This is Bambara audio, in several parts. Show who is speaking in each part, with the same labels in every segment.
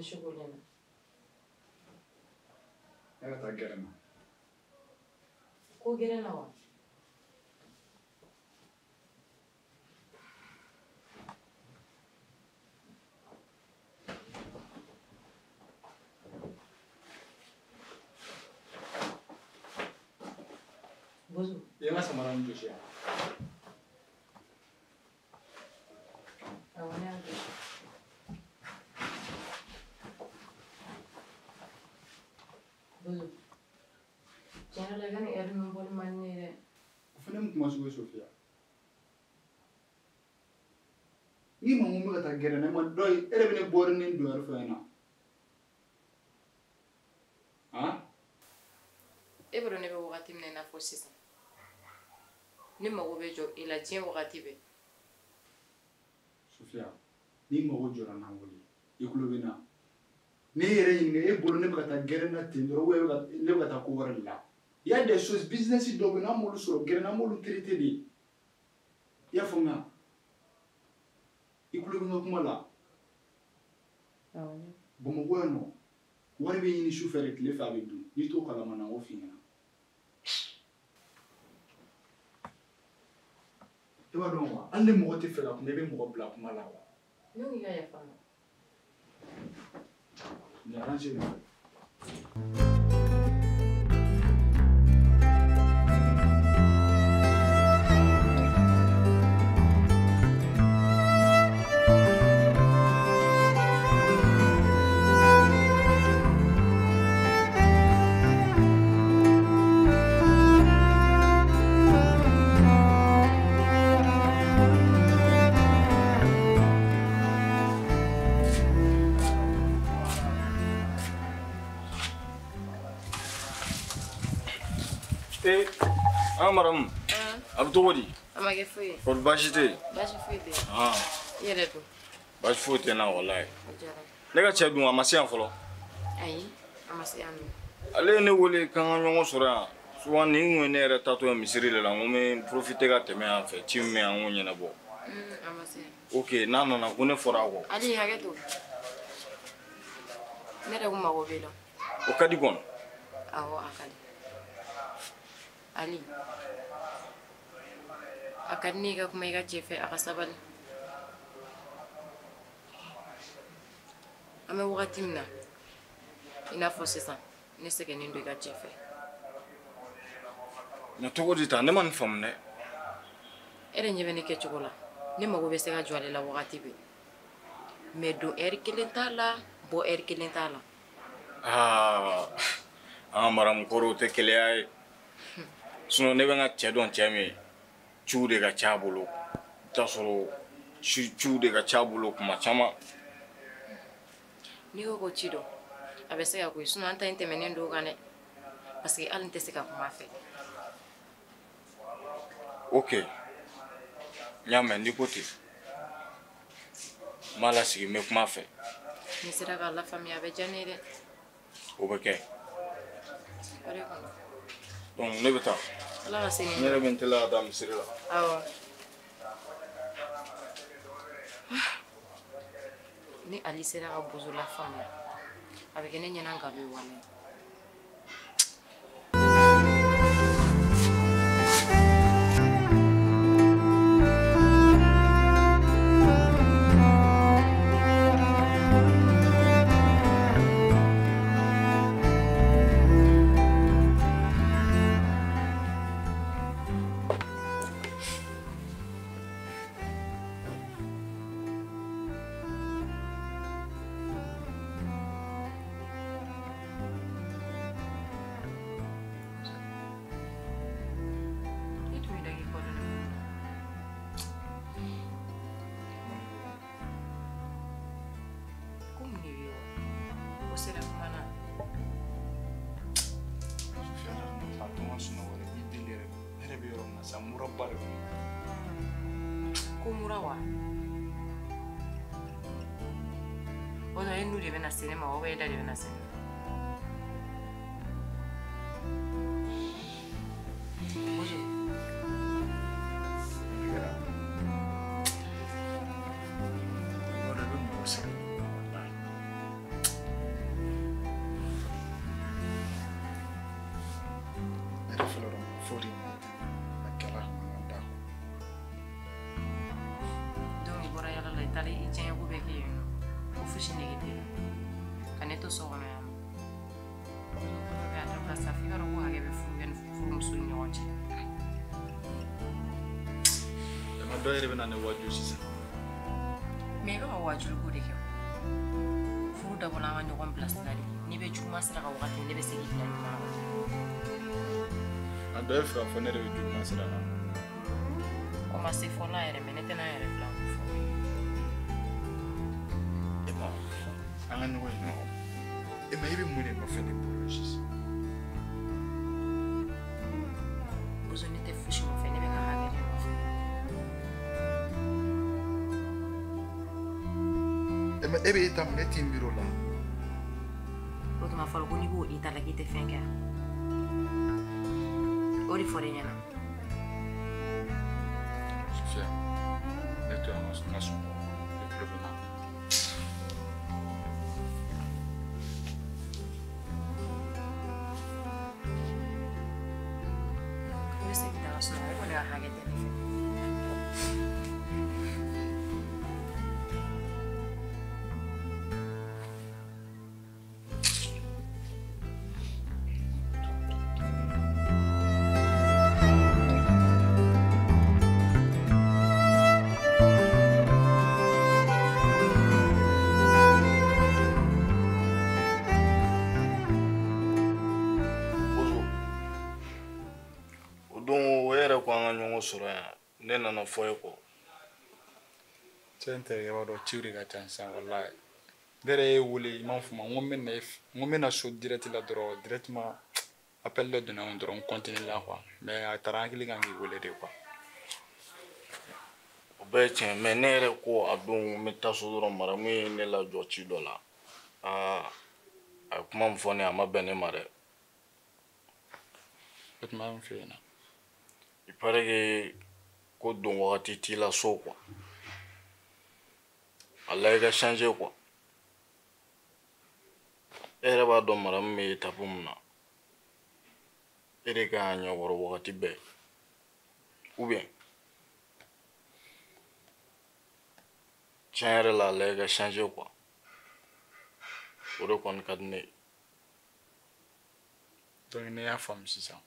Speaker 1: Ni su kolen na.
Speaker 2: Ne ka taa gɛrɛ na.
Speaker 1: Ko gɛrɛ na wa? Bozo.
Speaker 2: I ye n ka samara ninnu jɔsi yan.
Speaker 1: Awɔ, ne y'a jɔsi. Bozo. Tiɲɛ yɛrɛ la i ka nin ɛri ninnu bɔli man di ne ye dɛ.
Speaker 2: O fana ye mun kuma sugu ye Sofiya? N'i ma n ko n bɛ ka taa gɛrɛ na, e ma dɔ ye, e de bɛ ne bɔri ni n don ɛri fɔ ɲɛna. Han?
Speaker 1: E b'a dɔn ne bɛ wagati min na i n'a fɔ sisan. Ne mago bɛ jɔ e la diɲɛ wagati bɛɛ.
Speaker 2: Sofiya, n'i mago jɔra n na wele, i tulo bɛ n na. Ne yɛrɛ ɲininka e bolo ne bɛ ka taa gɛrɛn na ten dɔrɔn ou bien ne bɛ ka taa ko wɛrɛ de la. Il y a des choses, business dɔw bɛ yen n'an m'olu sɔrɔ gɛrɛn na, an b'olu traiter de. I y'a faamuya? I tulo bɛ n ka kuma la.
Speaker 1: Awɔ.
Speaker 2: Bamakɔ yan nɔ, wari bɛ ɲini su fɛ de, tile fɛ a bɛ dun. N'i t'o kalama na, n k'o f'i ɲɛna. I b'a dɔn wa, hali ni mɔgɔ tɛ fɛ ka kuma, i bɛ mɔgɔ bila kuma la wa.
Speaker 1: Ne ko k'i ka yafa n ma.
Speaker 2: Nin arrangé de.
Speaker 3: An maramu, a bɛ cogo di?
Speaker 1: A ma kɛ foyi ye.
Speaker 3: Kɔri baasi tɛ yen?
Speaker 1: Baasi foyi tɛ yen. I yɛrɛ dun?
Speaker 3: Baasi foyi tɛ n na walayi.
Speaker 1: O diyara n ye.
Speaker 3: Ne ka cɛ dun a ma se yan fɔlɔ?
Speaker 1: Ayi, a ma se yan nɔ.
Speaker 3: Ale ye ne wele k'an ka ɲɔgɔn sɔrɔ yan. Souvent nin kun ye ne yɛrɛ taatɔ ye misiri de la, n ko n bɛ profiter ka tɛmɛ yan fɛ, ci min bɛ yan n k'o ɲɛnabɔ.
Speaker 1: A ma se yan.
Speaker 3: Ok, n'a nana ko ne fɔra a kɔ.
Speaker 1: Ali, hakɛ to. Ne yɛrɛ kun mago b'e la.
Speaker 3: O ka di kɔni?
Speaker 1: Awɔ, a ka di. Ali, a ka di ne ye ka kuma i ka cɛ fɛ, a ka sabali. An bɛ wagati min na, i n'a fɔ sisan, ne sɛgɛnnen don i ka cɛ fɛ.
Speaker 3: Nka cogo di tan, ne ma nin faamu dɛ.
Speaker 1: E de ɲɛ bɛ ne kɛcogo la, ne mago bɛ se ka jɔ ale la wagati bɛɛ. Mais don ɛri kelen t'a la, bɔ ɛri kelen t'a la.
Speaker 3: Aa, an ka maramu kɔrɔw tɛ keleya ye. Sinon ne bɛ n ka cɛ dɔn cɛ min ye, ciw de ka ca a bolo. I bɛ t'a sɔrɔ ciw de ka ca a bolo kuma caman.
Speaker 1: N'i ko ko ci dɔn, a bɛ se ka ko ye, sinon an ta in tɛmɛnen don o kan dɛ. Parce que hali n tɛ se ka kuma a fɛ.
Speaker 3: Ok, n y'a mɛn, n'i ko ten. N b'a lasigi, n bɛ kuma a fɛ.
Speaker 1: N'i sera k'a lafaamuya, a bɛ diya ne ye dɛ.
Speaker 3: O bɛ kɛ.
Speaker 1: O de kɔnɔ.
Speaker 3: Donc ne bɛ taa.
Speaker 1: Ala ka se ni
Speaker 3: N yɛrɛ bɛ n teliya ka taa misiri la.
Speaker 1: Awɔ. Ni Ali sera ka Bozo lafaamuya, a bɛ kɛ ne ɲɛna nkalon ye walayi. fosi nege tɛ la. Ka ne to so kɔnɔ yan nɔ. Ko dɔ bɛ a dabila sa f'i b'a dɔn ko hakɛ bɛ furukɛ ni furumuso ni ɲɔgɔn cɛ.
Speaker 2: Dama dɔ yɛrɛ bɛ na ne waaju sisan.
Speaker 1: Mais i bɛ ka waajuli ko de kɛ. Furu dabɔla an ka ɲɔgɔn bilasira de. N'i bɛ juguman sira kan wagati min ne bɛ se k'i bila ɲuman kan.
Speaker 2: A dɔ ye fɛ k'a fɔ ne de bɛ juguman sira kan.
Speaker 1: O ma se fɔlɔ yɛrɛ mais ne tɛna n yɛrɛ bila k'o fɔ.
Speaker 2: E ma an ka ɲɔgɔn ɲininka. E ma i bɛ mun de nɔfɛ ne bolo sisan?
Speaker 1: Bozo ne tɛ fosi nɔfɛ, ne bɛ ka hakɛ de nɔfɛ.
Speaker 2: E ma e bɛ e ta minɛ, e t'i miiri o la.
Speaker 1: O tuma fɔlɔ ko n'i b'o i ta la k'i tɛ fɛn kɛ. O de fɔra e ɲɛna.
Speaker 2: Sofia, ne to yan n ka sunɔgɔ. Ne tulo bɛ na.
Speaker 1: I bɛ segin ka sunɔgɔ, o kɔni ka hakɛ tɛ ne fɛ.
Speaker 3: Sɔrɔ yan ne nana fɔ e kɔ.
Speaker 2: Cɛ n terikɛ b'a dɔn ciw de ka ca sisan walayi. Ne yɛrɛ y'e wele i m'a faamu n ko n bɛ na so direct la dɔrɔn directement appel dɔ donna n kun dɔrɔn n continue la quoi mais a taara n hakili kan k'i wele de quoi.
Speaker 3: O bɛɛ ye tiɲɛ mais ne yɛrɛ ko a don n bɛ taa so dɔrɔn maramu ye ne lajɔ ci dɔ la. Aa a ye kuma min fɔ ne ye a ma bɛn ne ma dɛ.
Speaker 2: O tuma n fɛ yen nɔ.
Speaker 3: Il paraît que ko don wagati t'i la so quoi. A lajɛ i ka changer quoi. E yɛrɛ b'a dɔn maramu bɛ étape min na. E de kan ka ɲɛkɔrɔ wagati bɛɛ. Ou bien tiɲɛ yɛrɛ la a lajɛ i ka changer quoi. O de kɔni ka di ne ye.
Speaker 2: Donc ne y'a faamu sisan.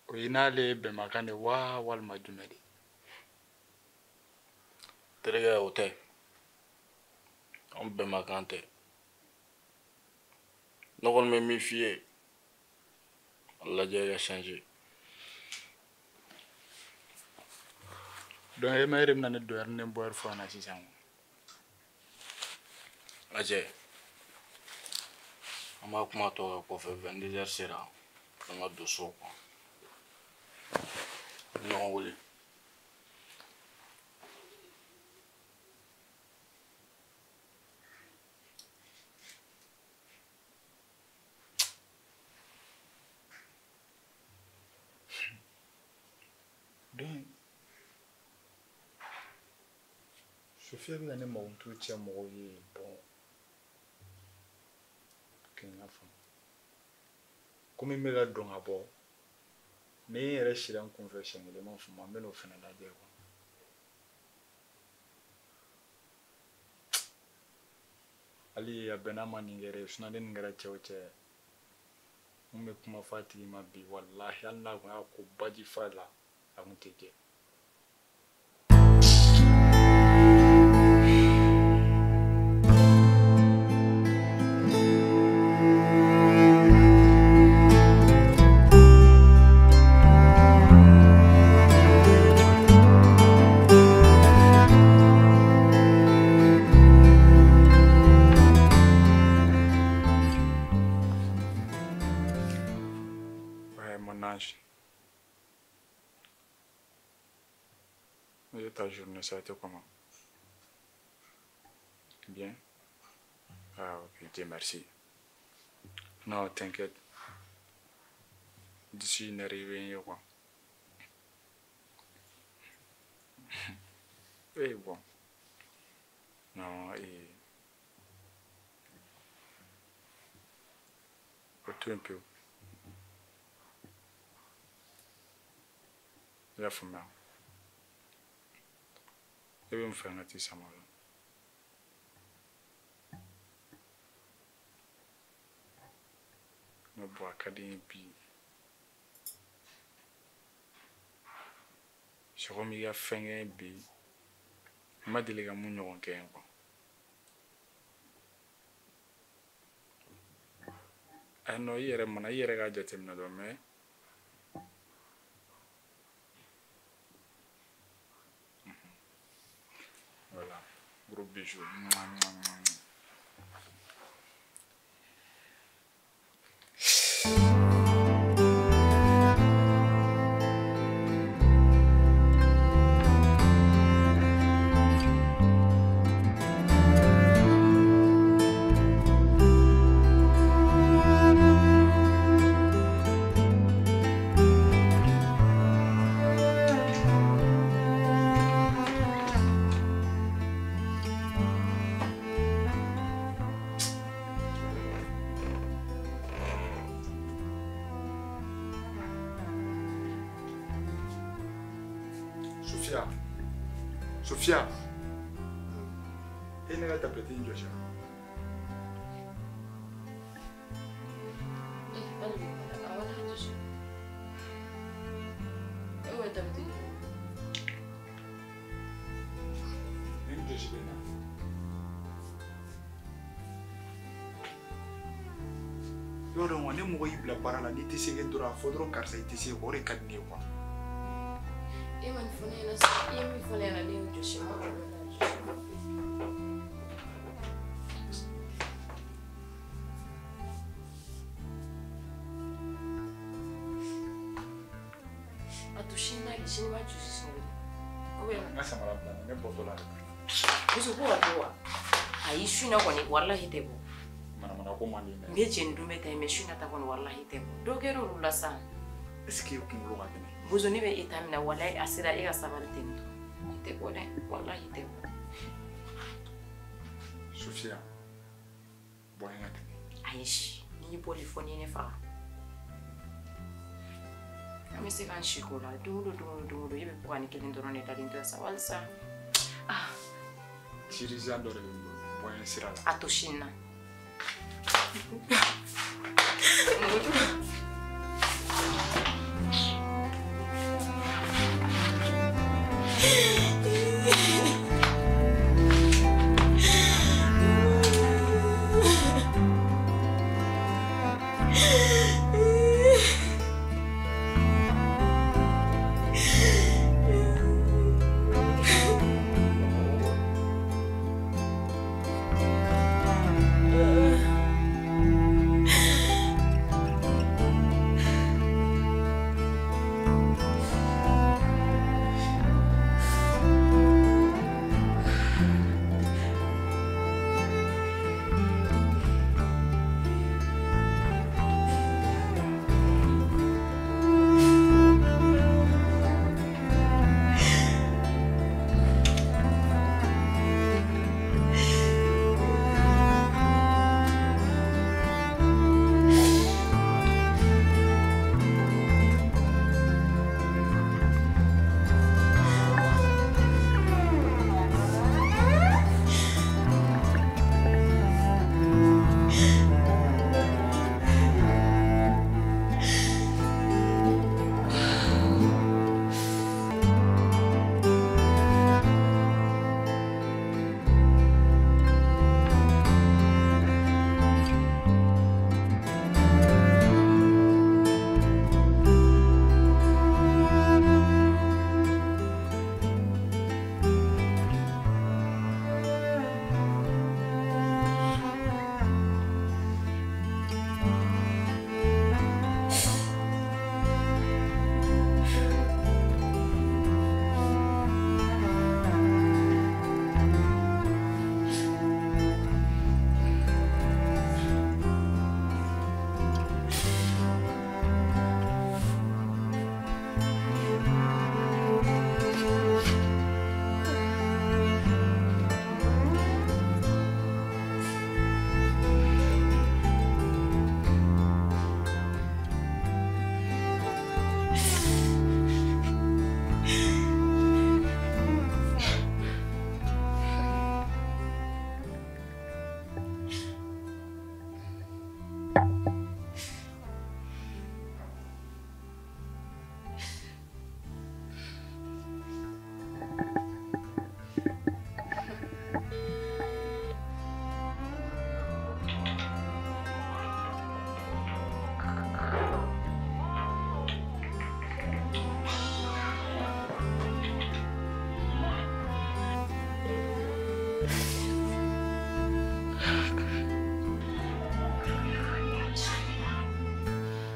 Speaker 2: O ye n'ale ye bɛnbakan de wa walima jumɛn de?
Speaker 3: Terikɛ o tɛ. Anw bɛnbakan tɛ. Ne kɔni bɛ min f'i ye, a lajɛ i ka changer.
Speaker 2: Donc e ma e de bɛna ne don heure ni ne bɔ heure fɔ an na sisan.
Speaker 3: Lajɛ. An b'a kuma tɔ kɛ kɔfɛ 22 heures sera an ka don so quoi. Ɲɔgɔn wele.
Speaker 2: Donc Sofia bɛ ka ne makutu cɛ mɔgɔw ye bon k'i n'a faamu. Komi n bɛ ka don ka bɔ. Ni n yɛrɛ sira n kunfɛ siɲɛ kelen m'a faamu n bɛ n'o fana lajɛ quoi. Hali a bɛnna ma nin kɛ dɛ sinon ne nin kɛra cɛ o cɛ n bɛ kuma fɔ a tigi ma bi walahi hali n'a kun y'a ko baji fa la a kun tɛ jɛ. Ta journée, ça a été comment? Bien? Ah, ok, Dieu merci. Non, t'inquiète. D'ici une heure, il vient, quoi. Et bon. Non, et... Tout un peu. La fumée. E bɛ n fɛ n ka t'i sama la. Mais bon, a ka di n ye bi. C'est comme i ka fɛn kɛ bi. N ma deli ka mun ɲɔgɔn kɛ yen quoi. Ah non, i yɛrɛ mana i yɛrɛ k'a jateminɛ dɔrɔn mais voilà, gros bisous. Mouah, mouah, mouah. Sophia, Sophia, e ne ka tablette in jɔsi wa? Ne ni jɔsi bɛ na. I b'a dɔn wa, ne mɔgɔ y'i bila baara la n'i tɛ se kɛ dɔrɔn a fɔ dɔrɔn karisa i tɛ se o de ka di ne ye quoi.
Speaker 1: E ma nin fɔ ne ɲɛna i ye min fɔ ne ɲɛna ne y'o jɔsi n ma kɔlɔlɔ jɔsi. A to sini n'a kɛ sini b'a jɔsi sini wele. Ou bien
Speaker 2: N ka samara bila n na ne bɔtɔ la de.
Speaker 1: Muso ko ka bɔ wa? Ayi su in na kɔni walahi tɛ bɔ.
Speaker 2: Manamana ko man di n
Speaker 1: N bɛ jɛni dun bɛ ta yen mais su in na ta kɔni walahi tɛ bɔ. Dɔ kɛra olu la sa.
Speaker 2: Est ce que e kunkolo ka kɛnɛ?
Speaker 1: Bozo ne bɛ état min na walahi a sera e ka sabali ten tɔ. I tɛ bɔ dɛ walahi tɛ bɔ.
Speaker 2: Sophia, bɔ n ka tɛmɛ.
Speaker 1: Ayi n'i bɔli fɔ n'i ye ne faga. An bɛ se k'an si k'o la don o don don o don o don e bɛ bɔ ka ni kelen dɔrɔn de dalen to yan sa walisa. Ah
Speaker 2: Chirurgien dɔ de bɛ n bolo bɔ n sira la.
Speaker 1: A to sini na.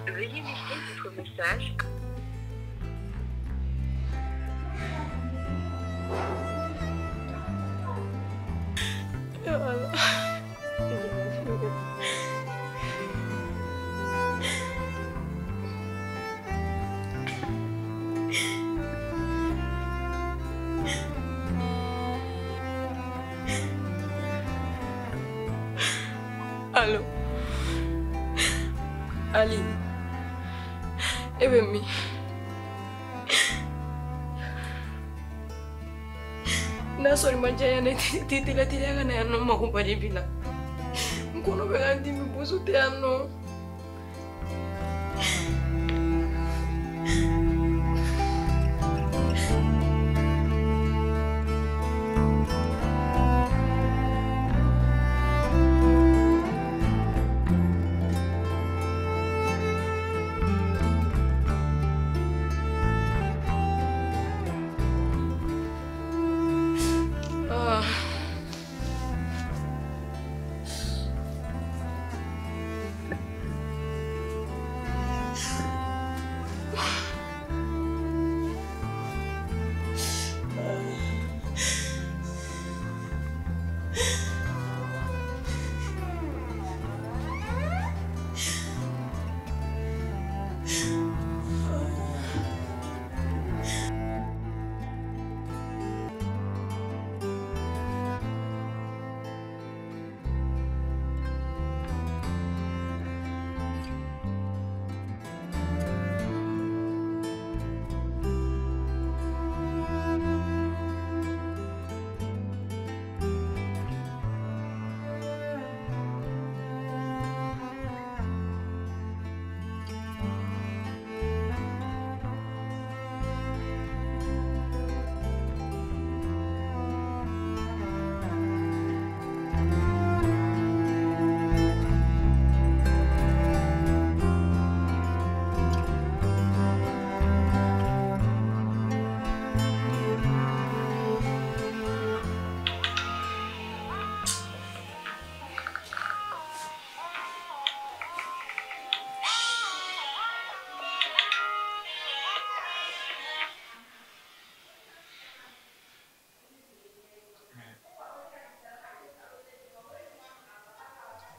Speaker 4: Veuillez laisser votre message.
Speaker 1: Ya Allah. Allo. Ali. E bɛ min? N'a sɔrɔ i ma diya ne tɛ teliya teliya ka na yan nɔ, n mago ba de b'i la. N kɔnɔ bɛ ka n dimi, boso tɛ yan nɔ.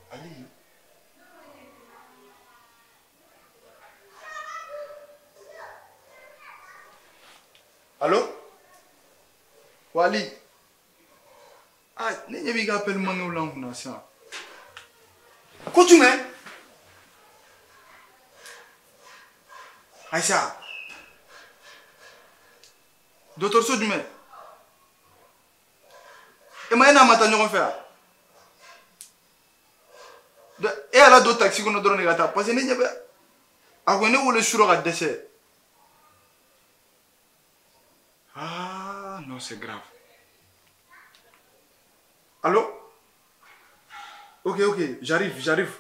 Speaker 2: Ali. Allô? Wali. Ah, ne ɲɛ b'i ka appel manqué la n kunna sisan. Ko jumɛn? Aïcha. Dɔgɔtɔrɔso jumɛn? E ma e n'a ma taa ɲɔgɔn fɛ wa? E y'a ladon taxi kɔnɔ dɔrɔn de ka taa parce que ne ɲɛ bɛ a ko ne wele su rɔ ka dɛsɛ. Ah non, c'est grave. Allô? Ok, ok, j'arrive, j'arrive.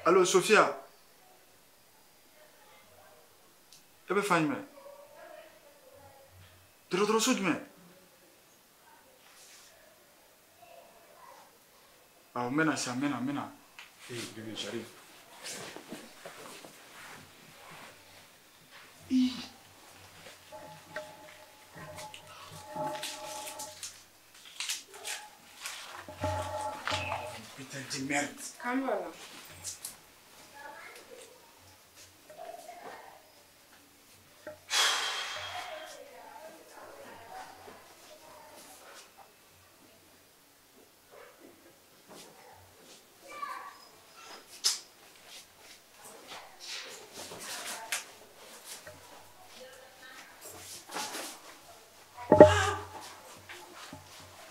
Speaker 2: Allô, Sophia? E bɛ fan jumɛn? Dɔgɔtɔrɔso jumɛn? Awɔ, n bɛ na sisan, n bɛ na, n bɛ na. Eh, bébé, j'arrive. Ih. Putain de merde.
Speaker 1: Calme là.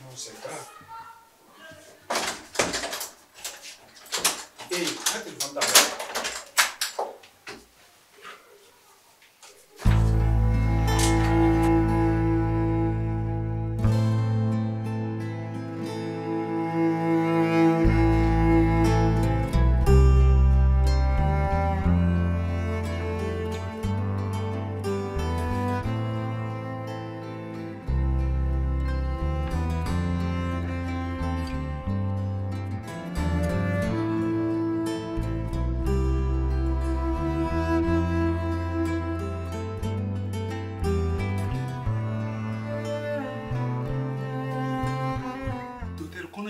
Speaker 2: Non, c'est grave. Hey, ka téléphone ta.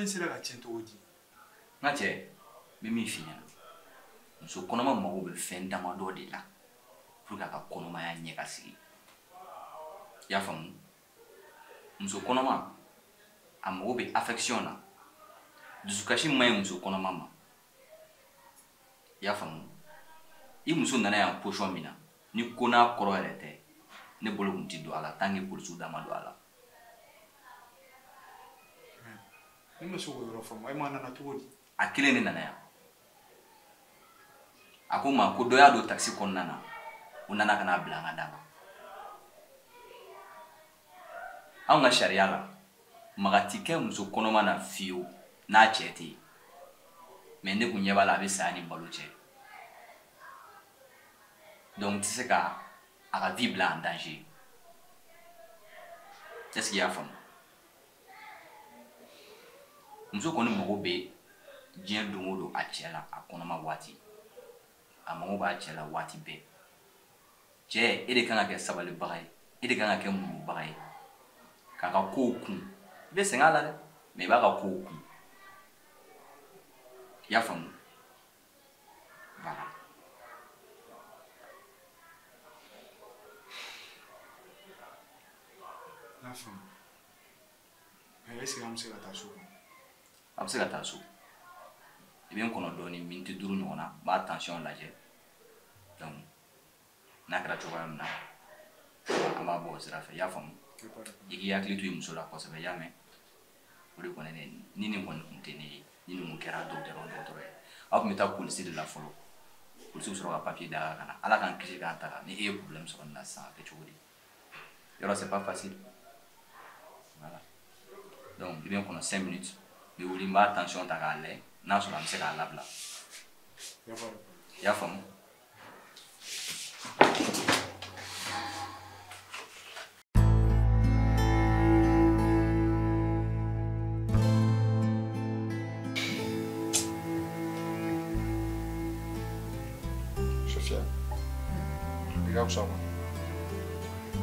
Speaker 2: sera ka tiɲɛ cogo di?
Speaker 5: N ka cɛ, n bɛ min f'i ɲɛna, muso kɔnɔma mago bɛ fɛn damadɔ de la pour que a ka kɔnɔmaya ɲɛ ka sigi. I y'a faamu? Muso kɔnɔma a mago bɛ affection na. Dusukasi man ɲi muso kɔnɔma ma. I y'a faamu? I muso nana yan position min na, ni ko n'a kɔrɔ yɛrɛ tɛ, ne bolo tun ti don a la tant que polisiw da ma don a la.
Speaker 2: Ne ma se k'o yɔrɔ faamu, e ma nana cogo di?
Speaker 5: A kelen de nana yan. A ko n ma ko dɔ y'a don taxi kɔnɔna na, o nana ka n'a bila an ka da la. Anw ka sariya la, maga ti kɛ muso kɔnɔma na fiyewu n'a cɛ tɛ yen. Mais ne kun ɲɛ b'a la a bɛ saya ni balo cɛ. Donc n tɛ se ka a ka vie bila en danger. Est-ce que i y'a faamu? Muso kɔni mago bɛ diɲɛ don o don a cɛ la a kɔnɔma waati. A mago b'a cɛ la waati bɛɛ. Cɛ, e de kan ka kɛ sabalibaga ye, e de kan ka kɛ muɲubaga ye. K'a ka kow kun. I bɛ sɛgɛn a la dɛ, mais i b'a ka kow kun. I y'a faamu? Voilà.
Speaker 2: N y'a faamu. Mais est-ce que an bɛ se ka taa so kɔnɔ?
Speaker 5: A bɛ se ka taa so. I bɛ n kɔnɔ dɔɔnin, miniti 5 ɲɔgɔn na, n b'a tension lajɛ. Donc n'a kɛra cogoya min na, an b'a bɔ o sira fɛ. I y'a faamu? I k'i hakili to i muso la kosɛbɛ, i y'a mɛn? O de kɔni ne ni nin kɔni tun tɛ ne ye, ni nin kun kɛra dɔgɔtɔrɔ ye. Aw tun bɛ taa polisi de la fɔlɔ. Polisiw bɛ sɔrɔ ka papier d'a kan ka na. Ala k'an kisi k'an ta ni e ye problème sɔrɔ nin na sisan, a bɛ kɛ cogo di? Yɔrɔ c'est pas facile. Voilà. Donc i bɛ n kɔnɔ 5 minutes, n bɛ wuli n b'a tension ta k'a lajɛ, n'a sɔrɔ an bɛ se k'a labila. I y'a faamu?
Speaker 2: Sofia, i ka fisa kɔni.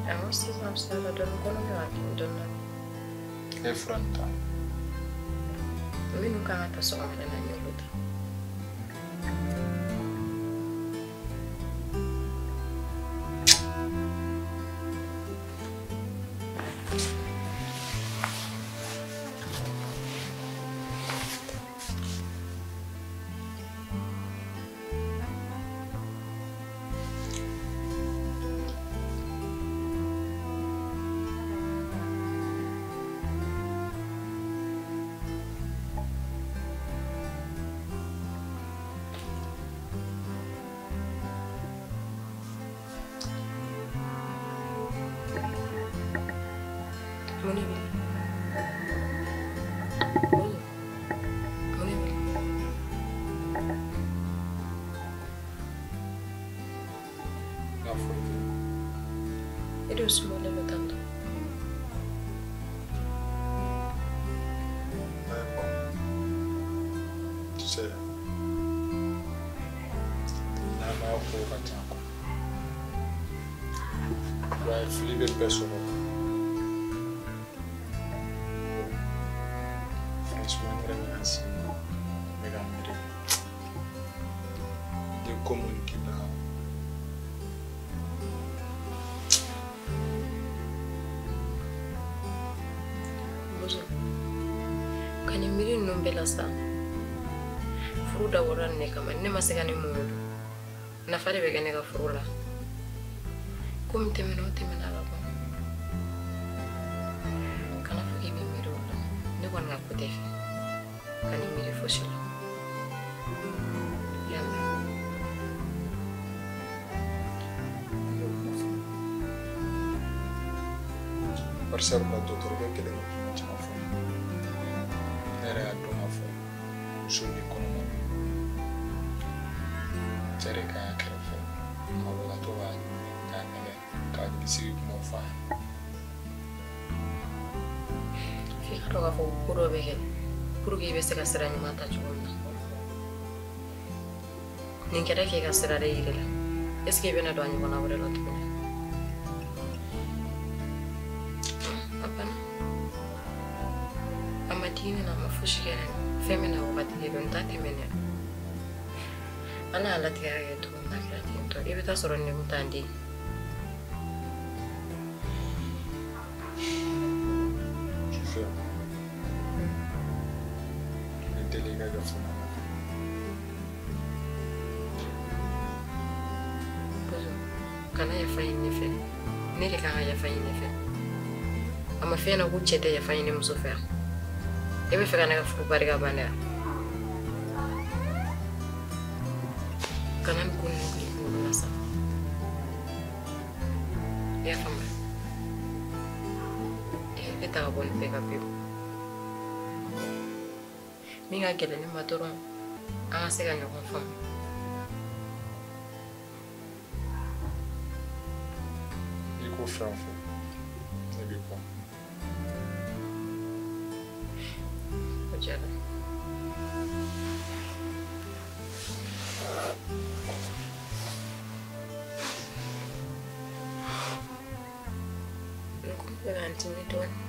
Speaker 1: Awɔ, sisan fisayara dɔɔnin, kɔnɔ bɛ ka dimi dɔɔnin.
Speaker 2: E ye fura nin ta?
Speaker 1: Minnu kan ka ta sɔgɔmada la, n y'olu ta. Mun de b'i la? Mun de b'i la?
Speaker 2: N ka foyi tɛ.
Speaker 1: E de sumalen don tan tɔ.
Speaker 2: Mais bon, tu sais, ɲɛnamaya kow ka ca quoi. I b'a ye fili bɛ bɛɛ sɔrɔ. Franchement, n yɛrɛ bɛ ka n sigi, n bɛ ka miiri. Ni ko minnu k'i la,
Speaker 1: Bozo, ka nin miiri ninnu bɛɛ la sa. Furu dabɔra nin de kama, ne ma se ka nin muɲu dun. Nafa de bɛ kɛ ne ka furu la. Ko min tɛmɛna, o tɛmɛna ka ban. Kana fɔ k'i bɛ miiri o la. Ne kɔni ka ko tɛ fɛ. Ka nin miiri fosi la. I y'a mɛn?
Speaker 2: Ne y'o kuma faamu. Bari sabula dɔgɔtɔrɔkɛ kɛlen ka kuma caman fɔ. Ne yɛrɛ y'a dɔn k'a fɔ muso min kɔnɔma don, cɛ de kan k'a kɛrɛfɛ, kuma bɛɛ ka to k'a k'a nɛgɛ, k'a hakilisigi kumaw f'a ye.
Speaker 1: F'i ka dɔn k'a fɔ ko dɔ bɛ kɛ pour que i bɛ se ka sira ɲuman ta cogo min na. Nin kɛra k'e ka sira de yir'i la. Est ce que i bɛna don a ɲɔgɔnna wɛrɛ la tuguni? A banna. A ma digi ne na, a ma fosi kɛ ne na. Fɛn bɛ na wagati de don, n t'a tɛmɛ ne. Ala y'a latigɛ ka kɛ cogo min na, a kɛra ten tɔ. I bɛ taa sɔrɔ nin kun t'an den.
Speaker 2: Tu sais, ne deli i ka yafa ne ma.
Speaker 1: Bozo, kana yafa ɲini ne fɛ. Ne de kan ka yafa ɲini ne fɛ. A ma f'e ɲɛna ko cɛ tɛ yafa ɲini muso fɛ wa? E bɛ fɛ ka ne ka furu barika ban de wa? Kana nin ko ninnu bila i kunkolo la sa. I y'a faamuya? I hakili ta ka bɔ nin bɛɛ kan pewu. Min ka gɛlɛn ne ma dɔrɔn, an ka se ka ɲɔgɔn faamu.
Speaker 2: I ko fɛn o fɛn, ne b'i kɔ.
Speaker 1: O diyara n ye. N kun bɛ ka n dimi dɔɔnin.